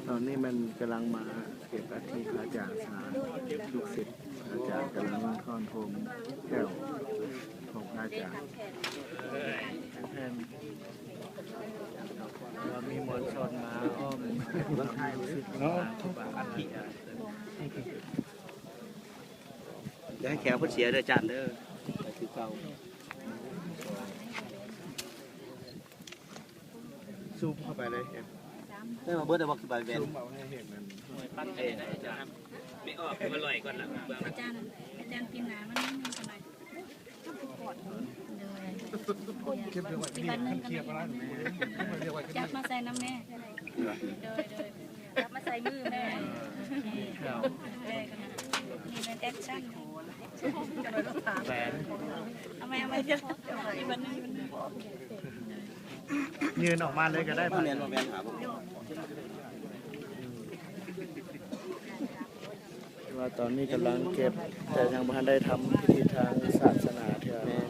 ຕອນນີ້ແມ່ນກຳລັງມາເກັບອັດຖິພະອາຈານສາ ລູກສິດພະອາຈານກຳລັງຖອນໂຮມແກ້ວຂອງພະອາຈານ ແມ່ນ ວ່າມີມວນຊົນມາອ້ອມ ເນາະ ອັດຖິ ຢ່າໃຫ້ແຂວເພິ່ນເສຍເດີອາຈານເດີ ຄືເກົ່າ. ຊູມເຂົ້າໄປເລີຍ ໄດ້ມາເບິດແລ້ວບໍ່ຄືໃບແວ່ນ ຊູມເອົາໃຫ້ເຫັນນັ້ນ ປັນເອງ ໄປອອກມາລອຍກ່ອນລະ ອາຈານ ອາຈານ ປີນໜ້າມັນມີໜຶ່ງສະໄໝ ໂດຍ ເກັບໄວ້ ອີກອັນໜຶ່ງ ເກັບໄວ້ ຈັບມາໃສ່ນຳແມ່ ໂດຍ ໂດຍ ຈັບມາໃສ່ມືແມ່ ໂອເຄ ນີ້ແມ່ນແອັກຊັນ ແຫວນ ເອົາໃໝ່ ເອົາໃໝ່ ອີກອັນໜຶ່ງ ຍື່ນອອກມາເລີຍກໍໄດ້ ແມ່ນບໍ່ແມ່ນຫາບໍ່ ວ່າຕອນນີ້ກຳລັງເກັບ ແຕ່ຍັງບໍ່ທັນໄດ້ທຳພິທີທາງສາສະໜາເທື່ອ ແມ່ນ